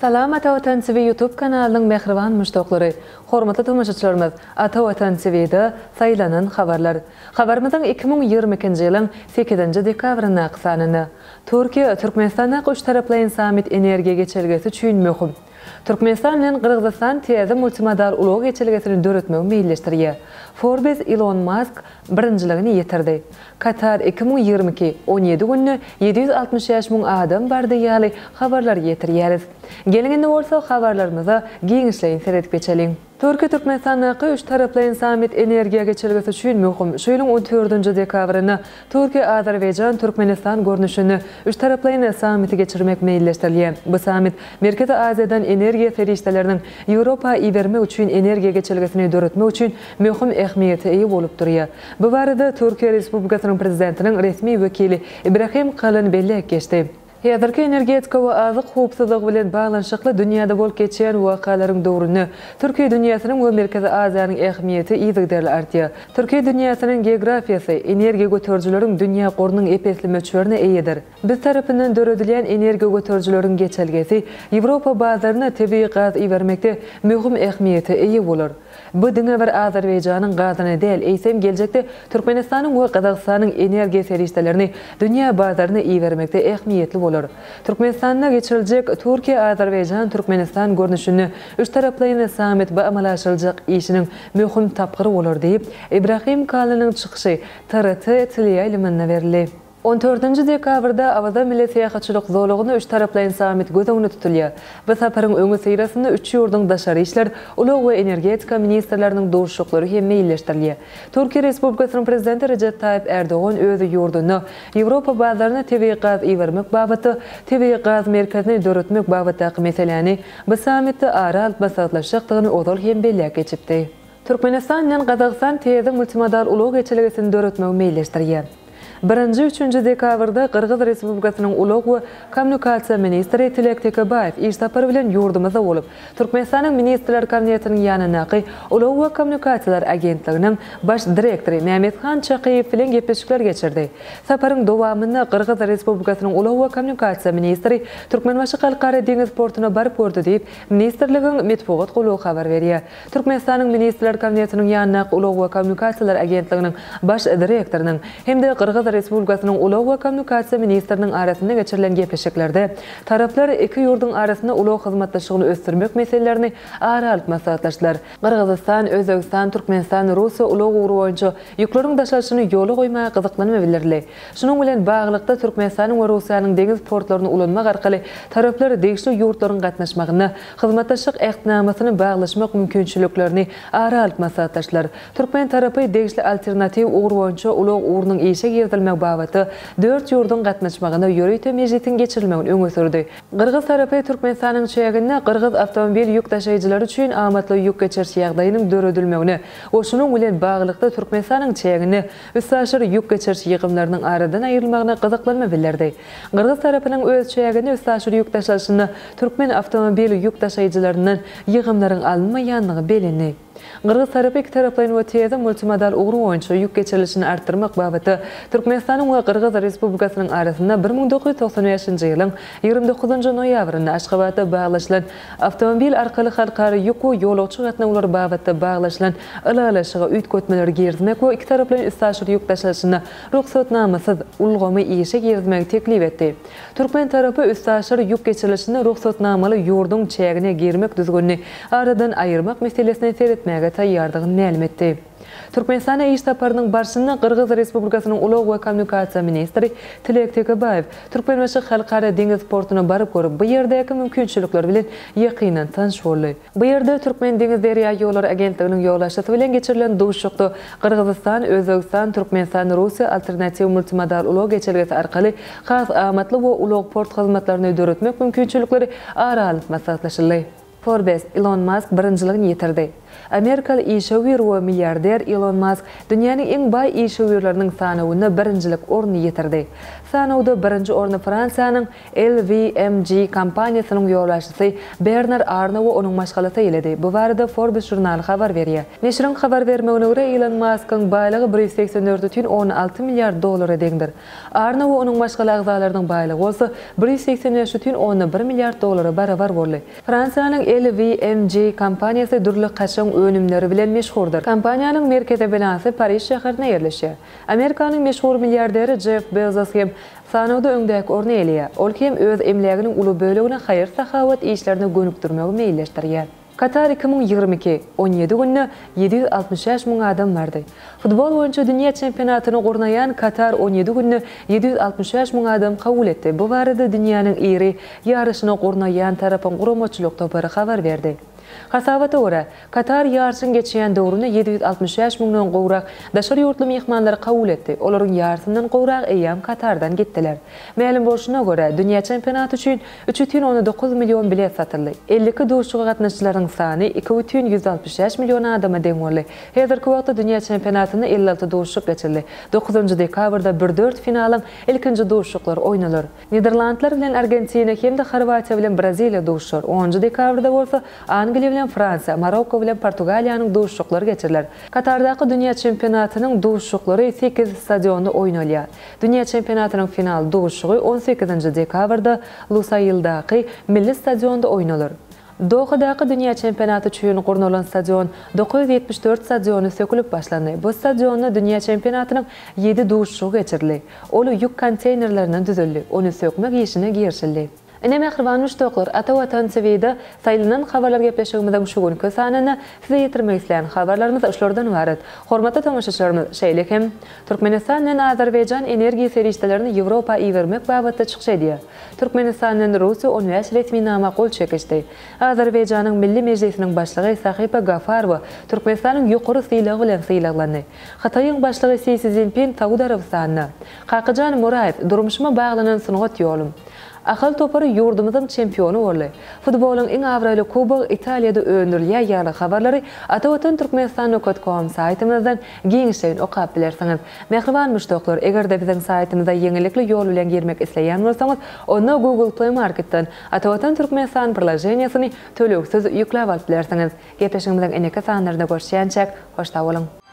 Salam Ata Watan TV YouTube kanalynyň mähriban muşdaklary! Hormatly tomaşaçylarymyz, Ata Watan TV-de saýlanan habarlar. Habarymyzyň 2022-nji ýylyň sekizinji dekabryndaky sanynda. Türkiýe, Türkmenistandaky üçtaraplaýyn sammit energiýa geçelgesi üçin möhüm. Türkmenistan bilen Gyrgyzystan täze multimodal ulag geçelgesini döretmegi meýilleşdirýär. Forbes Ilon Mask birinjiligini ýitirdi. Katar 2022, 17 günde 765 müň adam bardy ýaly habarlary ýetirýäris. Geliň indi bolsa habarlarymyza giňişleýin seredip geçeliň. Türkiýe Türkmenistandaky üçtaraplaýyn sammit energiýa geçelgesi üçin möhüm. Şu ýylyň on dördünji dekabrynda Türkiýe Azerbaýjan Türkmenistan görnüşinde üçtaraplaýyn sammiti geçirmek meýilleşdirilýär. Bu sammit Merkezi Aziýadan energiýa serişdeleriniň Ýewropa ibermek üçin energiýa geçelgesini döretmek üçin möhüm ähmiýete eýe bolup durýar. Bu barada Türkiýe Respublikasynyň Prezidentiniň resmi wekili Ibrahim Kalyn belläp geçdi. Häzirki energetika we azyk howpsuzlygy bilen baglanyşykly dünýäde bolup geçýän wakalaryň döwründe türki dünýäsiniň we Merkezi Aziýanyň ähmiýeti yzygiderli artýar. Türki dünýäsiniň geografiýasy energiýa göterijileriň dünýä gorunyň ep-esli möçberine eýedir. Biz tarapyndan döredilýän energiýa göterijileriň geçelgesi Ýewropa bazaryna tebigy gaz ibermekde möhüm ähmiýete eýe bolar. Bu diňe bir Azerbaýjanyň gazyny däl, eýsem geljekde Türkmenistanyň we Gazagystanyň energiýa serişdelerini dünýä bazaryna ibermekde ähmiýetli bolar. Türkmenistanda geçiriljek Türkiýe-Azerbaýjan-Türkmenistan görnüşinde üçtaraplaýyn sammit bu amala aşyryljak işiniň möhüm tapgyry bolar diýip, Ibrahim Kalynyň çykyşy TRT teleýaýlymynda berildi. On dördünji dekabrda Awaza milli syýahatçylyk zolagynda üçtaraplaýyn sammit göz öňünde tutulýar. Bu saparyň öňüsyrasynda üç ýurduň daşary işler, ulag we energetika ministrleriniň duşuşyklary hem meýilleşdirilýär. Türkiýe Respublikasynyň Prezidenti Rejep Taýyp Ärdogan öz ýurdunda Ýewropa bazaryna tebigy gaz ibermek babatda tebigy gaz merkezini döretmek babatdaky meseläni bu sammitde ara alyp maslahatlaşjakdygyny ozal hem belläp geçipdi. Türkmenistan bilen Gazagystan täze multimodal ulag geçelgesini döretmegi meýilleşdirýär. Birinji, üçünji dekabrda Gyrgyz Respublikasynyň ulag we kommunikasiýa ministri Tilek Tekebaýew iş sapary bilen ýurdumyzda bolup, Türkmenistanyň Ministrler Kabinetiniň ýanyndaky Ulag we kommunikasiýalar agentliginiň baş direktory Mämethan Çakyýew bilen gepleşikler geçirdi. Saparyň dowamynda Gyrgyz Respublikasynyň ulag we kommunikasiýa ministri Türkmenbaşy Halkara deňiz portuna baryp gördi diýip, ministrligiň metbugat gullugy habar berýär. Türkmenistanyň Ministrler Kabinetiniň ýanyndaky Ulag we kommunikasiýalar agentliginiň baş direktorynyň hem-de Gyrgyz Respublikasynyň ulag we kommunikasiýa ministriniň arasynda geçirilen gepleşiklerde taraplar iki ýurduň arasynda ulag hyzmatdaşlygyny ösdürmek meselelerini ara alyp maslahatlaşdylar. Gyrgyzystan, Özbegistan, Türkmenistan, Russiýa ulag ugry boýunça ýükleriň daşalyşyny ýola goýmaga gyzyklanma bildirildi. Şunuň bilen baglylykda, Türkmenistanyň we Russiýanyň deňiz portlaryny ulanmak arkaly taraplar degişli ýurtlaryň gatnaşmagynda Hyzmatdaşlyk Ähtnamasyny baglaşmak mümkinçiliklerini ara alyp maslahatlaşdylar. Türkmen tarapy degişli alternatiw ugur boýunça ulag ugrunyň işe girizilmegi babatda dört ýurduň gatnaşmagynda ýörite mejlisiň geçirilmegini öňe sürdi. Gyrgyz tarapy Türkmenistanyň çäginde gyrgyz awtomobil ýük daşaýjylary üçin amatly ýük geçiriş ýagdaýynyň döredilmegine we şunuň bilen baglylykda Türkmenistanyň çäginde üstaşyr ýük geçiriş ýygymlarynyň aradan aýrylmagyna gyzyklanma bildirdi. Gyrgyz tarapynyň öz çäginde üstaşyr ýük daşalyşynda türkmen awtomobil ýük daşaýjylaryndan ýygymlaryň alynmaýandygy bellendi. Gyrgyz tarapy ikitaraplaýyn we täze multimodal ugry boýunça ýük geçirilişini artdyrmak babatda Türkmenistanyň we Gyrgyz Respublikasynyň arasynda 1995-nji ýylyň 29-njy noýabrynda Aşgabatda baglaşylan Awtomobil arkaly halkara ýük we ýolagçy gatnawlary babatda baglaşylan Ylalaşyga üýtgetmeleri girizmek we ikitaraplaýyn üstaşyr ýük daşalyşynda rugsatnamasyz ulgamy işe girizmegi teklip etdi. Türkmen tarapy üstaşyr ýük geçirilişinde rugsatnamaly ýurduň çägine girmek düzgünini aradan aýyrmak meselesine seretmäge taýýardygyny mälim etdi. Türkmenistana iş saparynyň barşynda Gyrgyz Respublikasynyň ulag we kommunikasiýa ministri Tilek Tekebaýew Türkmenbaşy Halkara deňiz portuna baryp görüp, bu ýerdäki mümkinçilikler bilen ýakyndan tanyş boldy. Bu ýerde Türkmendeňizderýaýollary agentliginiň ýolbaşçysy bilen geçirilen duşuşykda Gyrgyzystan, Özbegistan, Türkmenistan, Russiýa alternatiw multimodal ulag geçelgesi arkaly has amatly we ulag-port hyzmatlaryny döretmek mümkinçilikleri ara alnyp maslahatlaşyldy. Forbes, Ilon Mask birinjiligini ýitirdi. Amerikaly işewür we milliarder Ilon Mask dünýäniň iň baý işewürleriniň sanawynda birinjilik ornuny ýitirdi. Sanawda birinji orny Fransiýanyň LVMG kompaniýasynyň ýolbaşçysy Bernar Arno we onuň maşgalasy eýeledi. Bu barada Forbes žurnaly habar berýär. Neşiriň habar bermegine görä, Ilon Maskyň baýlygy 184,6 milliard dollara deňdir. Arno we onuň maşgala agzalarynyň baýlygy bolsa 185,1 milliard dollara barabar boldy. Fransiýanyň LVMG kompaniýasy dürli kaşaň önümleri bilen meşhurdyr. Kompaniýanyň merkezi binasy Pariž şäherinde ýerleşýär. Amerikanyň meşhur milliarderi Jeff Bezos hem sanawda öňdäki orny eýeleýär. Ol hem öz emläginiň uly bölegini haýyr-sahawat işlerine gönükdirmegi meýilleşdirýär. Katar 2022, 17 günde 765 müň adam bardy. Futbol boýunça dünýä çempionatyny gurnaýan Katar 17 günde 765 müň adam kabul etdi. Bu barada dünýäniň iri ýaryşyny gurnaýan tarapyň guramaçylyk topary habar berdi. Hasabata görä, Katar ýaryşyň geçýän döwründe 765 müňden gowrak daşary ýurtly myhmanlary kabul etdi, olaryň ýarysyndan gowragy eýýäm Katardan gitdiler. Mälim bolşuna görä, dünýä çempionaty üçin 3,9 million bilet satyldy. 52 duşuşyga gatnaşyjylaryň sany 2,165 million adama deň boldy. Häzirki wagtda dünýä çempionatynda 56 duşuşyk geçirildi. Dokuzynjy dekabrda bir dört finalyň ilkinji duşuşyklary oýnalar. Niderlandlar bilen Argentina hem-de Horwatiýa bilen Braziliýa duşuşar. Onunjy dekabrda bolsa Angliýa bilen Fransiýa, Marokko bilen Portugaliýanyň duşuşyklary geçiriler. Katardaky dünýä çempionatynyň duşuşyklary sekiz stadionda oýnalýar. Dünýä çempionatynyň final duşuşygy on sekizinji dekabrda Lusaildaky Milli stadionda oýnalar. Dohadaky dünýä çempionaty üçin gurnalan stadion 974 stadiony sökülip başlandy. Bu stadionda dünýä çempionatynyň ýedi duşuşygy geçirildi. Ol ýük konteýnerlerinden düzüldi. Ony sökmek işine girişildi. Ine mähriban muşdaklar, Ata Watan TVde saýlanan habarlar gepleşigimiziň şu günki sanynda size ýetirmek islän habarlarymyz şulardan ybarat. Hormatly tomaşaçylarymyz, şeýle hem Türkmenistan bilen Azerbaýjan energiýa serişdelerini Ýewropa ibermek babatda çykyş edýär. Türkmenistan bilen Russiýa 15 resminama gol çekişdi. Azerbaýjanyň Milli Mejlisiniň Başlygy Sahipa Gafarowa Türkmenistanyň ýokary sylagy bilen sylaglandy. Hytaýyň Başlygy Si Szinpin Saud Arabystanyna. Kakajan Muraýew, Durmuşyma baglanan sungat ýolum. Ahal topary ýurdumyzyň çempiony boldy. Futbolyň iň abraýly kubogy Italiýada öndürilýär ýaly habarlary Atavatan Türkmenistan nokat kom saýtymyzdan giňişleýin okap bilersiňiz. Mähriban muşdaklar, eger-de biziň saýtymyza ýeňillikli ýol bilen girmek isleýän bolsaňyz, onda Google Play Marketden Atavatan Türkmenistan priloženiýasyny tölegsiz ýükläp alyp bilersiňiz. Gepleşigimiziň indiki sanlarynda görüşýänçäk, hoş sag boluň!